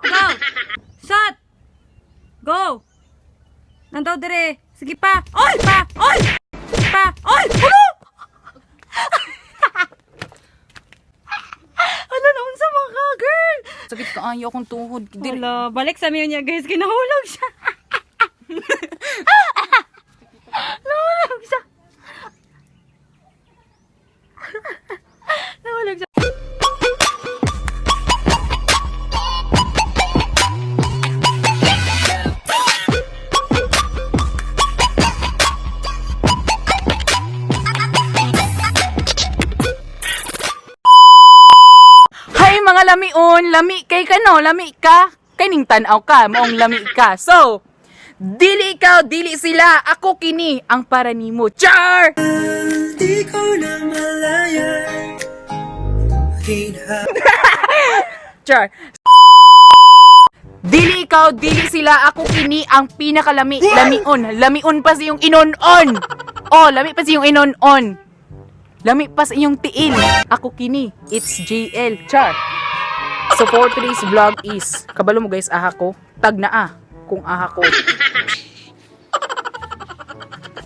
Go! Shot! Go! Nandaw dire. Sige pa. Oy! Pa! Oy! Pa! Oy! Ano? Ano na unsa mga ka, girl? Sakit ka ayo akong tuhod. Dili. Hala, balik sa miyo niya, guys. Kinahulog siya. Nahulog siya. Nahulog siya. Hi mga lamion, lami kay ka no, lami ka. Kaning tan-aw ka, maong lami ka. So, dili ikaw, dili sila. Ako kini ang para nimo. Char! Di ko na malayan. Char. Dili ikaw, dili sila. Ako kini ang pinakalami. Lamion. Lamion pa sa iyong inon-on. Oh, lami pa sa iyong inon-on. Lami pa sa iyong tiil. Ako kini. It's JL. Char. So for today's vlog is, kabalo mo guys, aha ko. Tag na ah, kung aha ko.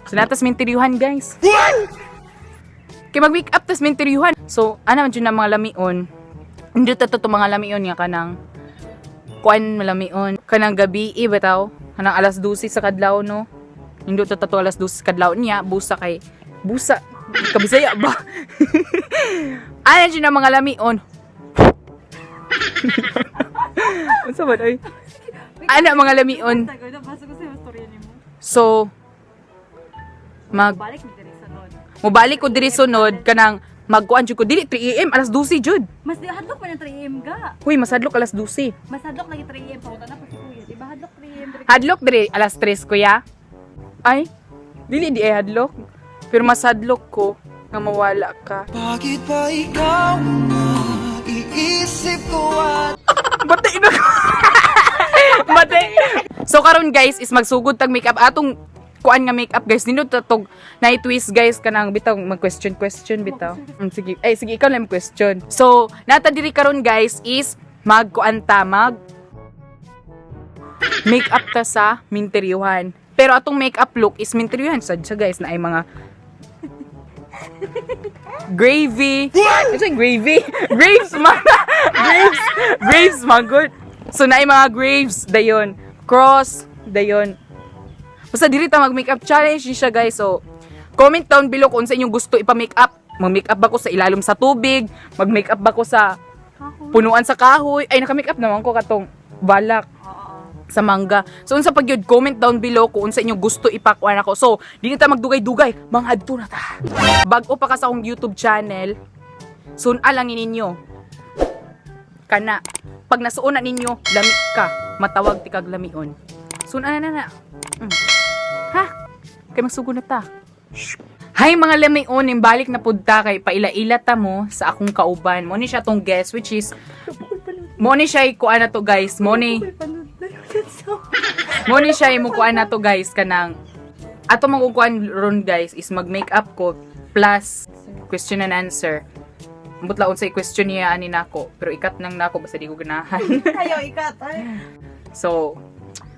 So natas mintiryuhan, guys. Kay mag-wake up tas mintiryuhan. So ana man jud na mga lamion. Hindi ta to mga lamion nga kanang kuan malamion kanang gabi eh, bitaw kanang alas 12 sa kadlaw no. Hindi ta to alas 12 sa kadlaw niya busa kay busa kabisaya ba. Ana jud na mga lamion. Unsa ba day? Ana mga lamion. Tagal na, basta ko sa istorya nimo. So mag Balik ni diri sa sunod. mobalik ko diri sunod kanang magkuan jud ko dili 3 AM, alas 12 jud. Mas di hadlok pa ng 3 AM ga. Huy, masadlok alas 12. Mas hadlok lagi 3 AM pa na pa si kuya. Di ba hadlok 3 AM diri? Hadlok diri alas 3, kuya. Ay, dili di ay hadlok. Pero mas hadlok ko nga mawala ka. Bakit ba ikaw naiisip ko at Batay na ko. Batay. So karon guys is magsugod tag makeup atong kuan nga makeup, guys. Nindot ta tog night twist, guys, kanang bitaw mag question question bitaw. Sige. Ay sige, ikaw lang question. So nata diri karon, guys, is magkuan ta mag makeup ta sa minteryuhan. Pero atong makeup look is minteryuhan sad siya, guys, na ay mga gravy. It's like gravy. Graves man. Graves. Graves man good. So naay mga graves dayon. Cross dayon. Basta diri ta mag makeup challenge ni siya, guys. So comment down below kung unsa inyong gusto ipa-makeup. Mag-makeup ba ko sa ilalom sa tubig? Mag-makeup ba ko sa punuan sa kahoy? Ay, naka-makeup naman ko katong balak sa mangga. So unsa pag yun, comment down below kung unsa inyong gusto ipakuan ako. So, di na ta magdugay-dugay, manghadto na ta. Bag-o pa ka sa akong YouTube channel, sun alangin ninyo. Kana, pag nasuon na ninyo, lami ka, matawag ti kag lamion. Sun na na na. Ha? Kay magsugod na ta. Hi mga lamion, imbalik na pud ta kay paila-ila ta mo sa akong kauban. Mo ni siya tong guest which is mo ni siya kuan na to, guys. Mo ni siya mo kuan na to, guys, kanang ato magukuan ron, guys, is mag makeup ko plus question and answer. Ambot laon sa question niya ani nako, pero ikat nang nako basta di ko ganahan. Ayaw ikat ay. So,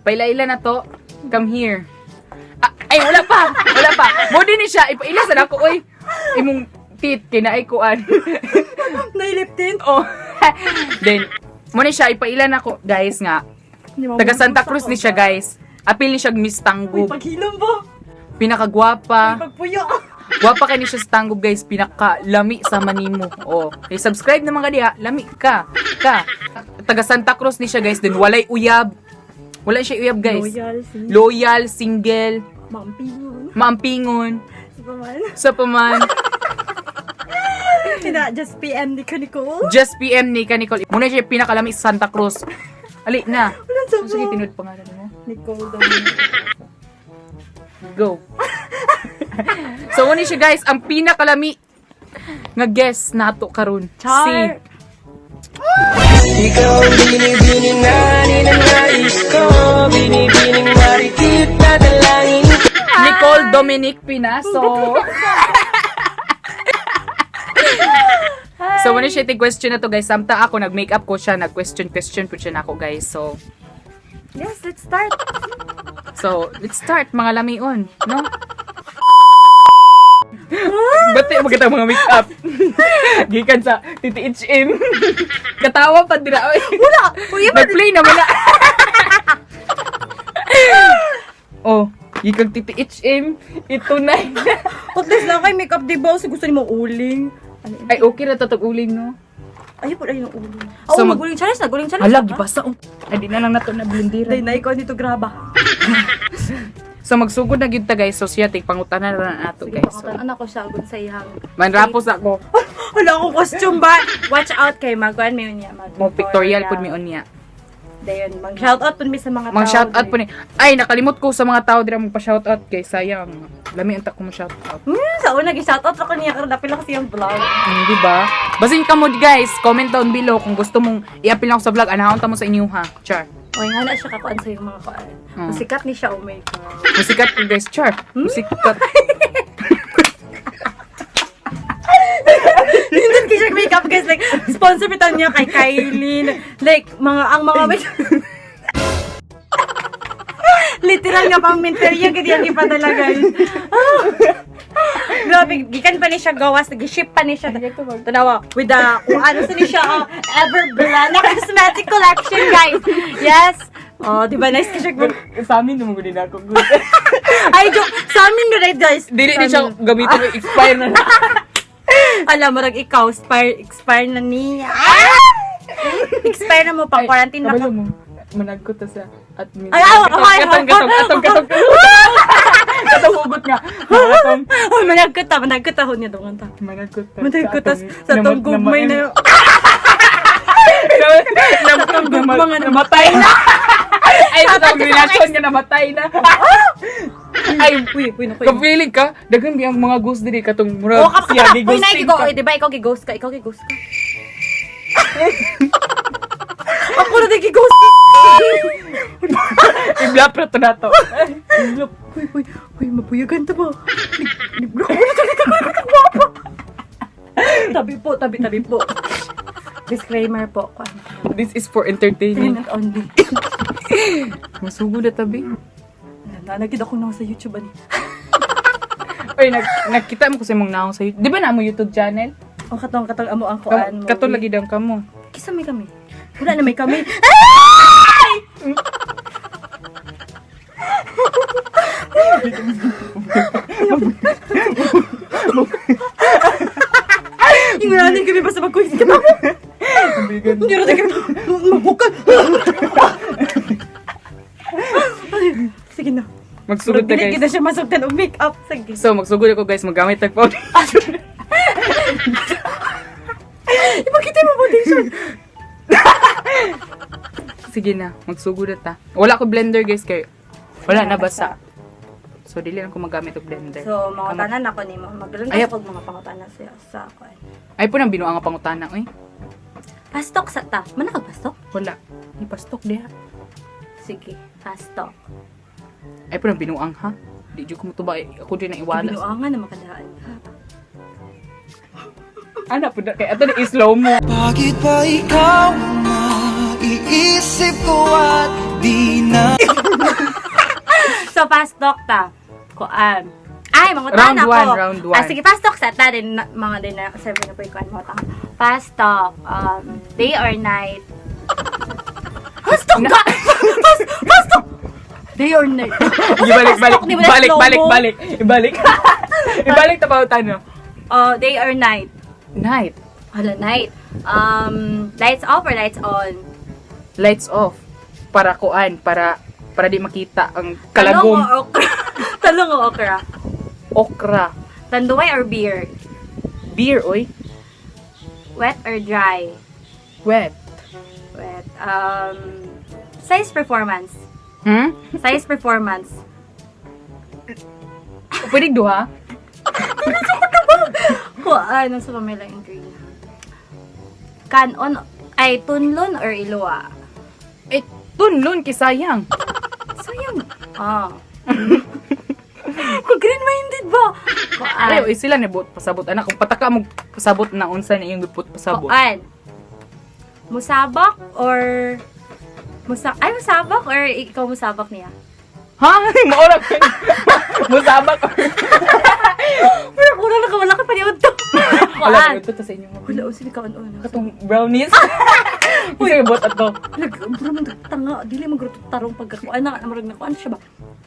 paila-ila na to. Come here. Ah, ay, wala pa! Wala pa! Mo din ni siya. Ipaila sa nako, oy. Imong tit, kinaay kuan. Nailip din. Oh. Then, mo ni siya, ipaila nako, guys, nga. Taga Santa Cruz ni siya, guys. Apil ni siya Miss Tanggob. Paghilom ba? Pinakagwapa. Pagpuyo. Gwapa kay ni siya sa Tanggob, guys. Pinakalami sa manimo. Oh. Eh, subscribe naman ka diha. Lami ka. Ka. Taga Santa Cruz ni siya, guys. Then, walay uyab. Wala siya uyab, guys. Loyal, single. Loyal, single, Mampingon. maampingon, Superman. sa paman. Kina, just PM ni ka Nicole. Just PM ni ka Nicole. Muna siya pinakalami sa Santa Cruz. Ali na. Wala sa Sige, tinud pangalan mo. Nicole Dominic. Go. So muna siya, guys, ang pinakalami nga guest nato karon. Char. Si Ikaw ang binibining na ninanais ko. Binibining marikit na dalangin. Nicole Dominic Pinaso. So, muna siya yung question na to, guys. Samtang ako, nag-makeup ko siya, nag-question, question po siya na ako, guys. So, Yes, let's start. So, let's start, mga lamion, no? Ba't tayo magkita mga make-up? Gikan sa TTHM. Katawa pa dira. Wala! Uy, Nag-play naman na. Oh, gikan TTHM. Ito na. At least na kay makeup, di ba? Kasi gusto ni mo uling. Ano yun? Ay, okay na to uling, no? Ayun po, ayun ang uling. So, Oh, maguling challenge na, guling challenge. Hala, gibasa. Oh. Ay, di na lang nato na blendera. Day na ikaw dito graba. So, magsugod na gyud ta, guys. So, siya, tig pangutana na lang nato, Sige, guys. So, pangutan ako siya agon sa iyang. manrapos ako. Wala akong costume ba? Watch out kay Magwan may unya mag. Mo pictorial pud mi unya. Dayon, mag shout out pud mi sa mga tao. Mang shout out po ni. Ay, nakalimot ko sa mga tao dira magpa shout out kay sayang. Lami ang ko mo shout out. Sa una gi-shout out ako niya karon dapil ako sa iyang vlog. Di ba? Basin ka mo guys, comment down below kung gusto mong i-appeal ako sa vlog, anahon ta mo sa inyo ha. Char. Oy, nga na siya kakuan sa iyong mga kuan. Sikat ni siya, oh my God. Musikat ko guys, char. Musikat. Hindi kay siya makeup guys, like sponsor bitaw niya kay Kylie. Like mga ang mga literal nga pang mentalya gid yang ipadala guys. Ah. Grabe, gikan pa ni siya gawas, gi-ship pa ni siya. Tanawa, with the kung ano sa ni siya, oh, Everblend na cosmetic collection guys. Yes. Oh, di ba nice ka siya? Sa amin mo gud ako. Ay, joke. Sa amin na right, guys. Dili Sa ni siya amin. gamitin ko expire na. Alam mo, rag ikaw, expire, expire na niya. Expire na mo, pang quarantine na Kabalo ka. mo. Managkot ta sa admin. Ay, ay, ay, Katong katong katong katong. Katong hugot nga. Katong Oh, managkot ta, managkot ta, niya dungan ta. managkot ta. Managkot ta sa tong gugmay na. Sa mga namatay na. Ay, sa tong relasyon nga namatay na. Ay, Uy, uy, naku. kapiling ka, daghan ang mga ghost diri katong murag Oh, kap siya kap. Uy, gi-ghosting na ikaw, ka. di ba ikaw gi-ghost ka, ikaw gi-ghost ka. Ako na din gi-ghost. I-blap na to na to. Uy, uy, uy, mabuyagan ta ba? Libro ko na talaga ko Tabi po, tabi, tabi po. Disclaimer po. Kuan. This is for entertainment. Entertainment only. Masugo na tabi. Nanagid ako nang sa YouTube ani. Oy, nagkita mo ko sa imong naong sa YouTube. Di ba na mo YouTube channel? O katong katong amo ang kuan mo. Kato lagi daw kamo. Kisa may kami. Wala na may kami. Inguranin kami basta mag-quiz ka pa. Hindi rin kami mabukal. Sige na. Magsugod na Dili guys. kita siya masugtan og make-up. Sige. So, magsugod ako guys, maggamit tag foundation. Ipakita mo foundation. Sige na, magsugod na ta. Wala ko blender guys kay wala na basa. So dili lang ko magamit og blender. So, mga tanan ako nimo. Magdalon Ayap. ko og mga pangutana sa kuan. Ay po nang binuang nga pangutana oy. Pastok sa ta. Manakag pastok? Wala. Ni pastok diha. Sige, pastok. Ay po nang binuang ha. Di jud ko motuba eh. Ako din na iwala. Binuangan na makadaan ka. Ana po na kay ato na i-slow mo. Bakit ba ikaw naiisip ko at di na So, pastok ta. Kuan. Ay, mga Round ako. one, round one. Ah, sige, pastok sa ta. Din, na, mga din na, sabi na po yung kuan mo ta. Pastok. Day or night? Pastok ka! Pastok! Day or night? Ibalik balik Pastok, di ba na balik slow balik mo? balik. Ibalik. Ibalik ta pangutana. Oh, day or night? Night. Hala, night. Lights off or lights on? Lights off. Para kuan, para para di makita ang Talong kalagom. o okra? Talong o okra? Okra. Tanduay or beer? Beer oy. Wet or dry? Wet. Wet. Size performance. Size performance. Pwede duha? Ko, ano sa pamela yung green? Kanon, ay, tunlon or iluwa? Eh, tunlon kisayang. Sayang. Ah. Kung green-minded ba? Ko, Ay, oy, sila ni bot pasabot anak kung pataka mo Pasabot na unsa na iyong giput pasabot. Kuan. Musabak or musa ay musabak or ikaw musabak niya? Ha? Maura ko. Musabak. Pero kulang na ka wala ka paniud to. Wala Kuan. ko ito sa inyo. Wala usin ka ano. Katong brownies. Uy, bot ato. Nag bro man tanga dili man gruto tarong pagkakuan na murag na kuan siya ba.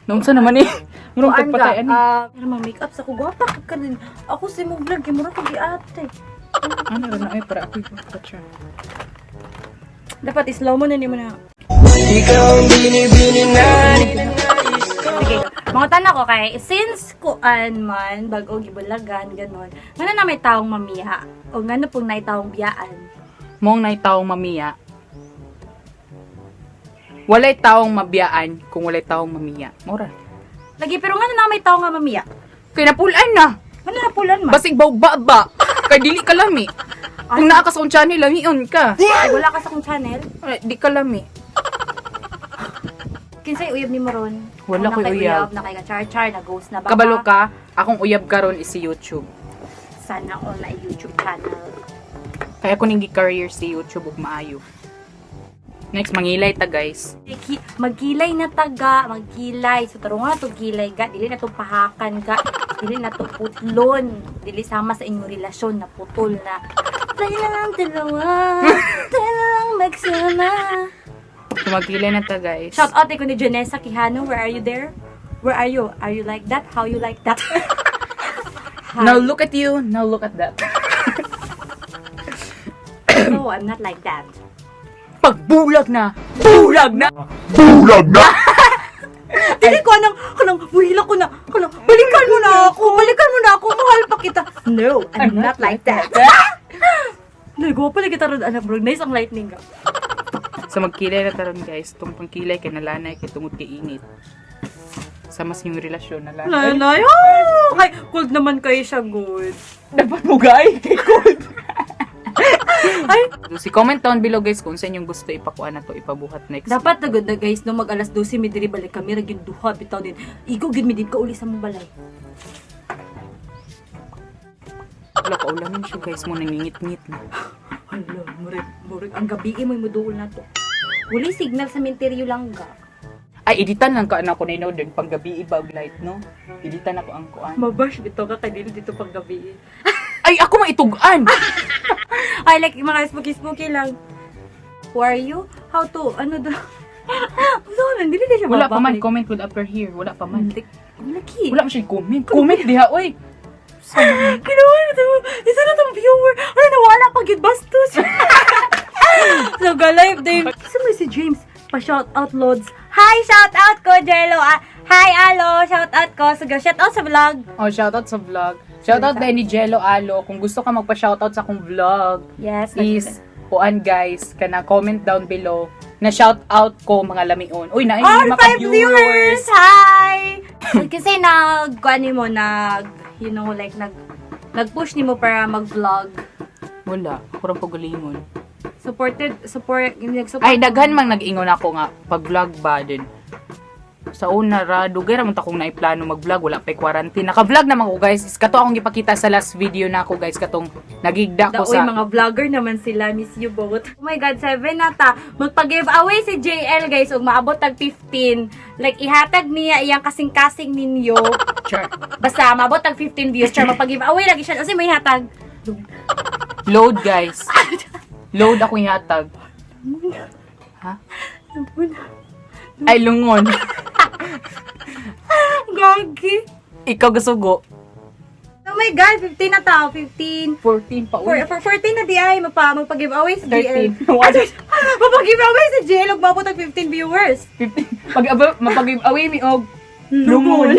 Naunsa naman eh. Murong Kuan ka. pagpatay ani. Ah, pero mang make up sa ko gwapa ka ka din. Ako si mo vlog kay murag kog ate. Ano ra na ay para ako ipapatcha. Dapat slow mo na nimo na. Ikaw ang binibini na ninanais ko. Sige. Mga tanong ko kay since kuan man bag-o gibulagan ganon. Ngano na may taong mamiya o ngano pong nay taong biyaan? Mong nay taong mamiya. Walay taong mabiyaan kung walay taong mamiya. Mura. Lagi pero ngano na may taong nga mamiya? Kay napulan na. Ngano na pulan man? Basig bawba ba. Kay dili ka lami. Kung naa ka sa akong channel, lamion ka. Ay, wala ka sa akong channel. Ay, di ka lami. Kinsay uyab ni mo ron? Wala Kung ko'y nakay uyab. Na kay ka char-char, na ghost na ba? Kabalo ka, akong uyab karon is si YouTube. Sana all na YouTube channel. Kaya ko ning career si YouTube ug maayo. Next, mangilay ta guys. Magkilay na taga, magkilay. So tarong nga to gilay ga, dili na to pahakan ga, dili na to putlon, dili sama sa inyong relasyon na putol na. Tayo na lang dalawa, tayo na lang magsama. So magkilay na ta guys. Shout out ko ni Janessa Quijano, where are you there? Where are you? Are you like that? How you like that? Hi. Now look at you, now look at that. No, I'm not like that. Pagbulag na! Bulag na! Dili ko anang, kanang, buhila ko na, kanang, balikan mo na ako, balikan mo na ako, mahal pa kita. No, I'm not like that. Nagawa pala kita ron, anak bro. Nice ang lightning ka. So magkilay na taron guys. Tong pangkilay kay nalanay kay tungod kay init. Sama sa inyong relasyon nalanay. Nanay, oh! Kay, cold naman kayo siya, good. Dapat mo gay kay cold. Ay! Si comment down below guys kung sa inyong gusto ipakuha na to ipabuhat next. Dapat na good na guys, no mag alas 12 mi diri balik kami, ra gyud duha bitaw din. Igo gyud mi din ka uli sa mong balay. Wala ka ulamin siya guys mo nangingit-ngit na. Hala, murag, murag ang gabi eh, mo'y muduol na to. Uli signal sa menteryo lang ga. Ay editan lang ka na ko na din panggabi iba og light no. Editan ako ang kuan. Mabash bitaw ka kay dili dito pag gabi. Ay ako maitugan. Ay, like mga spooky spooky lang. Who are you? How to? Ano do? Wala na, dili na siya Wala pa man mabalik. comment will appear here. Wala pa man. Laki. Wala man siya comment. Comment diha oy. Kinuha na to. Isa na tong viewer. Ano, nawala pag yun. Bastos. So, ga-live din. Isa mo si James. Pa-shout out, Lods. Hi, shout out ko, Jello. Ah, hi, Alo. Shout out ko. So, shout out sa vlog. Oh, shoutout sa vlog. Shoutout din ni Jello Alo. Kung gusto ka magpa-shoutout sa akong vlog, Yes. is kuan guys, kana comment down below na shoutout ko mga lamion. Uy, naay All lima ka five viewers! Hi! Kasi nag, ano mo, nag, you know, like, nag, nag-push ni mo para mag-vlog. Wala, kurang pagalingon. Supported, support, nag-support. Ay, daghan mang nag-ingon ako nga pag-vlog ba din. Sa una ra, dugay ra man ta kung naiplano mag-vlog, wala pa'y quarantine. Naka-vlog naman ko guys. Is kato akong gipakita sa last video na ako guys katong nagigda ko Uy, sa mga vlogger naman sila. Miss you both. Oh my God, 7 na ta. Magpa-giveaway si JL, guys. Ug maabot tag 15. Like, ihatag niya iyang kasing-kasing ninyo. Char. Basta, maabot tag 15 views. Char, magpa-giveaway lagi siya. Kasi may hatag. Load guys. Load ako ihatag. Ha? Ay, lungon. Gagi. Ikaw gasugo. Oh my God, 15 na tao. 15. 14 pa For, uy. for 14 na di ay, magpa-giveaway si JL. 13. One. Magpa-giveaway si JL, ug maabot tag 15 viewers. 15. Pag mapag-away mi og lungon.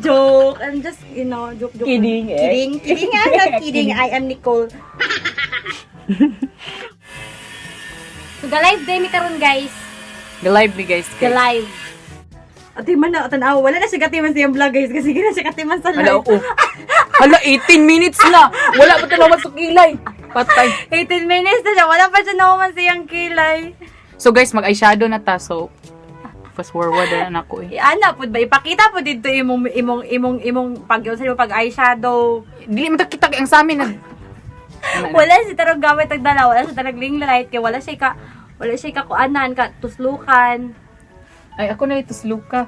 Joke. I'm just, joke, joke. Kidding, eh. Kidding, kidding. I'm not kidding. I am Nicole. So, ga-live day mi karon guys. Ga-live mi guys. Kay. Ga-live. Atiman na, tanaw. Wala na siya katiman sa iyang vlog, guys. Kasi gina siya katiman sa Hala, live. oo. Hala, 18 minutes na. Wala pa tanaw sa kilay. Patay. 18 minutes na siya. Wala pa siya naman sa iyang kilay. So guys, mag-eyeshadow na ta. So, Fast forward na nako eh. Ana pud ba ipakita pud dito imong imong imong imong pag unsa pag eyeshadow. Dili man ta kita kay ang sa amin nag Wala si tarong gamit ang dala, wala siya tarong ring light kay wala siya ka kuanan ka tuslukan. Ay, ako na ito ka.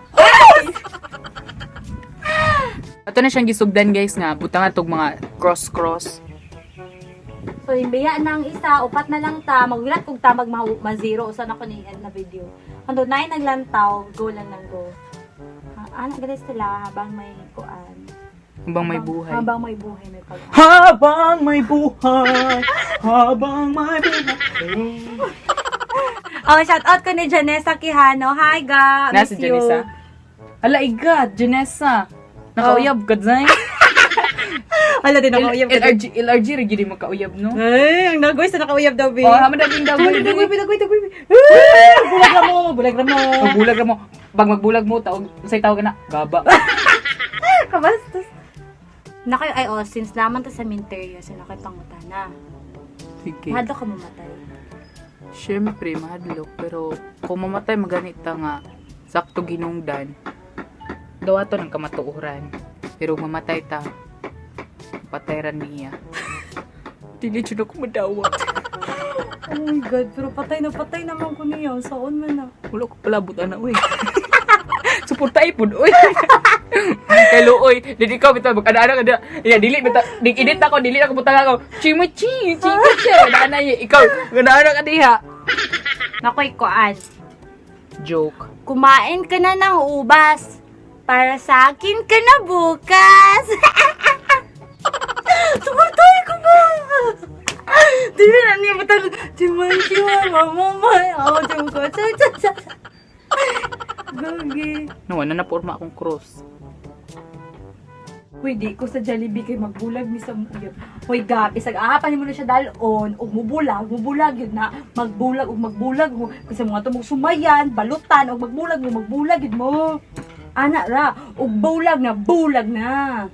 Ato na siyang gisugdan, guys, nga butang atog mga cross cross. So imbiya na ang isa, upat na lang ta, magwilat kog ta mag ma zero usa na ko ni end na video. Kung nine naglantaw, go lang nang go. Ah, ana gani sila habang may kuan. Habang may buhay. Habang may buhay may pag. Habang may buhay, habang may buhay. Oh, shout out ko ni Janessa Quijano. Hi ga. Na Miss si Janessa. you. Ala, igat, Janessa. Nakauyab ka, Zay. Ala din ako uyab. LRG, LRG, rin gini makauyab, no? Ay, ang nagoy sa nakauyab daw, be. Oh, haman na daw. Ay, dagoy, dagoy, dagoy. Ay, bulag ra mo, bulag ra mo. Magbulag ra mo. Pag magbulag mo, tawag, say tawag ka na, gaba. Kabastos. Nakoy, ay oh, since naman ta sa Minterio, so nakoy pangutana. Sige. Mahadlok ka mamatay. Siyempre, mahadlok. Pero kung mamatay, maganita nga, sakto ginungdan. Daw ato ng kamatuoran. Pero mamatay ta, patayran niya. Dili jud ako madawat. Oh my God, pero patay na patay naman ko niya. Saan man na. Wala ko palabot ana oy. Suporta ipod oy. Kay luoy, dili ka bitaw mag-ana ka da. Ya dili bitaw, dig edit ako, dili ako butang ako. Chimo chi, chimo chi. Ana ikaw, ana ka diha. Nakoy kuan. Joke. Kumain ka na ng ubas. Para sa akin ka na bukas. Suportahin ko ba? Di ba na niya batang Chimanchiwa, mama, ako ko. Cha cha cha. Gagi. No, ana na porma akong cross. Uy, di ko sa Jollibee kay magbulag mi sa uyab. Uy, gabi, sag aapan mo na siya dalon, ug mubulag, mubulag yun na, magbulag ug magbulag mo. Kasi mga tumog sumayan, balutan, ug magbulag mo, magbulag yun mo. Ana ra, ug bulag na, bulag na.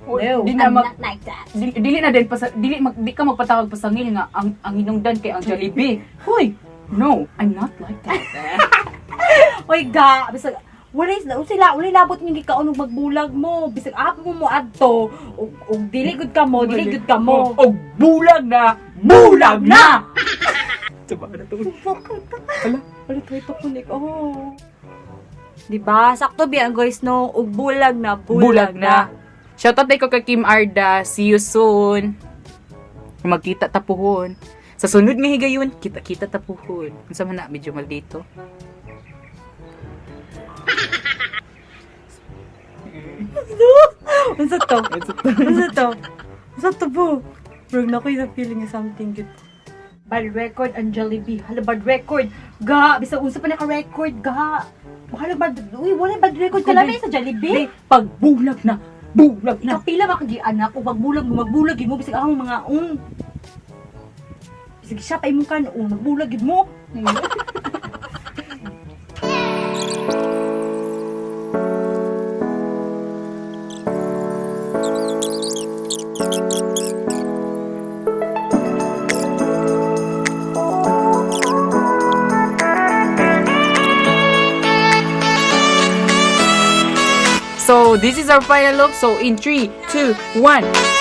Uy, No, di na I'm not like that. Dili, dili na din pasa, dili mag, di ka magpatawag pasangil nga ang hinungdan kay ang Jollibee. Hoy, no, I'm not like that. Uy, ga, bisag wala sila, wala labot yung gikaon ug magbulag mo. Bisag apo mo mo adto, ug dili gud ka mo, dili gud ka mo. Og bulag na, bulag na. Diba na to? Ala, ala to ito kunik. Oh. Di ba? Sakto bi ang guys no, ug bulag na, Bulag na. Shoutout ko kay Kim Arda. See you soon. Magkita tapuhon. Sa sunod nga higayon, kita-kita tapuhon. Unsa man na medyo maldito. Unsa to? Unsa to? Unsa to po? Bro, na ko yung feeling nga something good. Bad record ang Jollibee. Hala, bad record. Ga, bisag unsa pa naka-record, ga. Hala, bad, uy, wala bad record. Kalami sa Jollibee. Pag bulag na, bulag na. Kapila ba kagi anak o magbulag mo, magbulag yun mo, bisag akong mga ung. Bisag siya pa imong kanon, magbulag yun mo. So, this is our final look. So, in 3, 2, 1.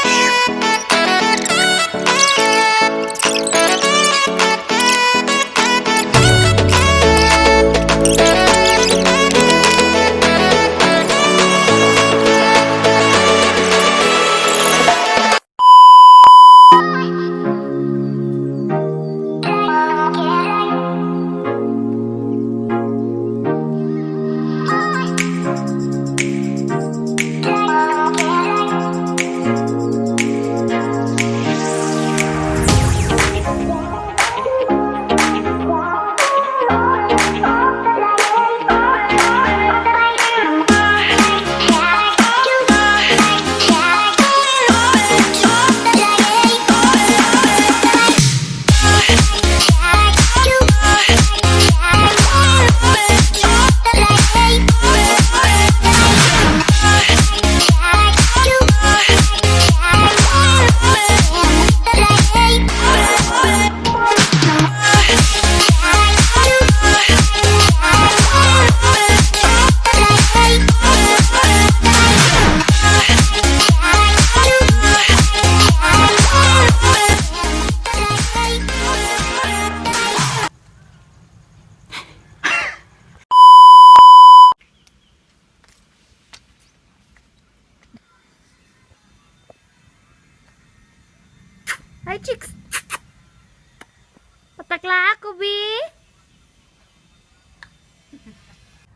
ako, bi.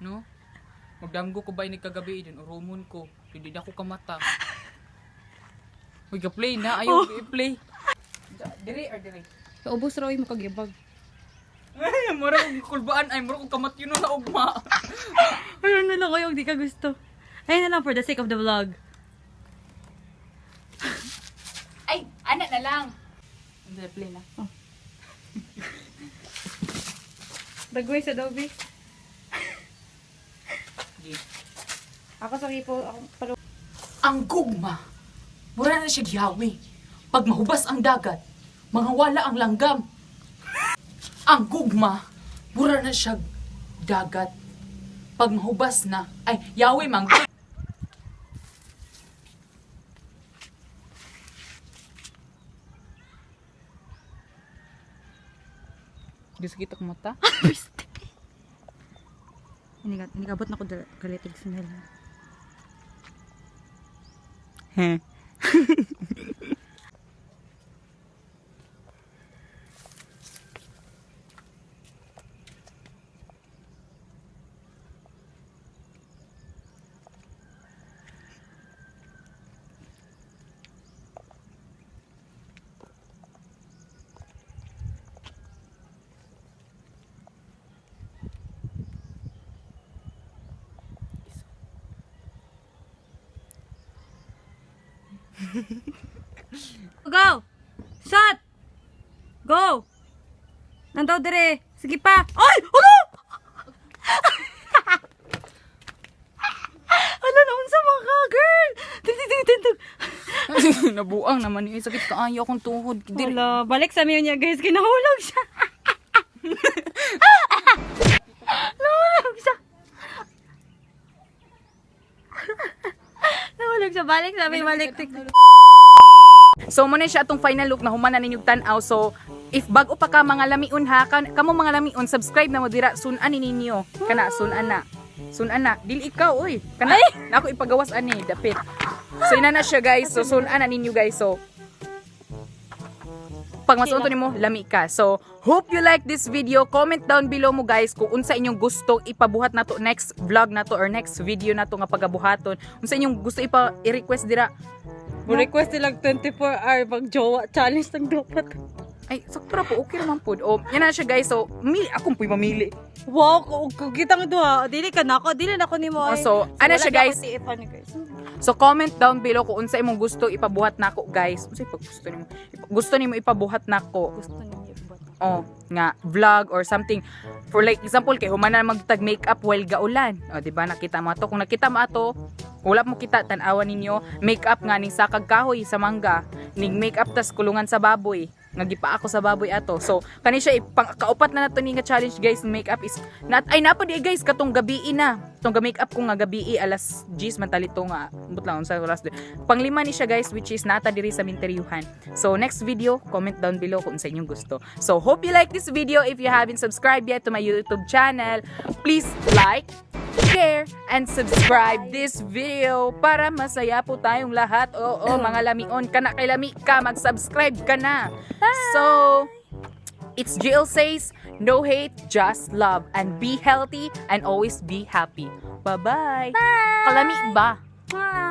No? Magdamgo ko ba ini kagabi din urumon ko. Hindi na ako kamata. Uy, ga-play na. Ayaw, i-play. Dire or dire? Kaubos raw yung makagibag. Ay, mura kong kulbaan. Ay, mura kong kamat yun na ugma. Ayun na lang kayo, hindi ka gusto. Ayun na lang for the sake of the vlog. Ay, ana na lang. Hindi, play na. Dagway sa Dobby. Sige. Ako sa kipo, ako palo. Ang gugma, mura na siya giyawi. Pag mahubas ang dagat, mga wala ang langgam. Ang gugma, mura na siya dagat. Pag mahubas na, ay, yawi mang. Di sakit akong mata. Inigabot na ko galitig smell. Heh. Go! Shot! Go! Nandaw dire. Sige pa. Ay! Ano? Ano na unsa mga ka, girl? Ting ting ting ting. ting. Nabuang naman eh. Sakit kaayo akong tuhod. Dili. Wala, balik sa niya guys, kinahulog siya. Nahulog siya. Nahulog siya. Balik sa amin, balik. So mo na siya atong final look na human na ninyong tan-aw. So if bag-o pa ka mga lamiun ha, kamo mga lamiun subscribe na mo dira sun-an ni ninyo. Kana sun-an na. Sun-an na. Dili ikaw oy. Kana na ako ipagawas ani dapit. So ina na siya guys. So sun-an na ninyo guys. So pag masunto nimo lami ka. So hope you like this video. Comment down below mo guys kung unsa inyong gusto ipabuhat nato next vlog nato or next video nato nga pagabuhaton. Unsa inyong gusto ipa i-request dira. Mo request nilang 24 hour mag jowa challenge ng dapat. Ay, sakto ra po. Okay raman po. O, yan na siya guys. So, mili. Akong po'y mamili. Wow, kung kitang duha, dili ka nako, dili na ko nimo. Oh, ay. so, ano wala siya, na ako guys? tiipan ni guys. So, comment down below kung unsa imong gusto ipabuhat nako guys. Unsa ipag gusto nimo? Gusto nimo ipabuhat nako. Gusto niyo ba? Oh, nga vlog or something. For like example kay human na magtag makeup while gaulan. O, di ba nakita mo ato? Kung nakita mo ato, wala mo kita tan-awan ninyo makeup nga ning sakag kahoy sa mangga, ning makeup tas kulungan sa baboy. Nga gipa ako sa baboy ato. So, kani siya ipang kaupat na nato ni nga challenge guys, makeup is nat ay napa di guys katong gabii na. Tong ga makeup ko nga gabii alas 10 man talito nga ambot lang unsa oras. Panglima ni siya guys which is nata diri sa Minteryuhan. So next video, comment down below kung sa inyong gusto. So hope you like this video. If you haven't subscribed yet to my YouTube channel, please like, share, and subscribe this video para masaya po tayong lahat. Oo, mga lamion, kana kay lami ka, mag-subscribe ka na. So, it's Jill says, no hate, just love. And be healthy and always be happy. Bye-bye. Kalami ba? Mwah!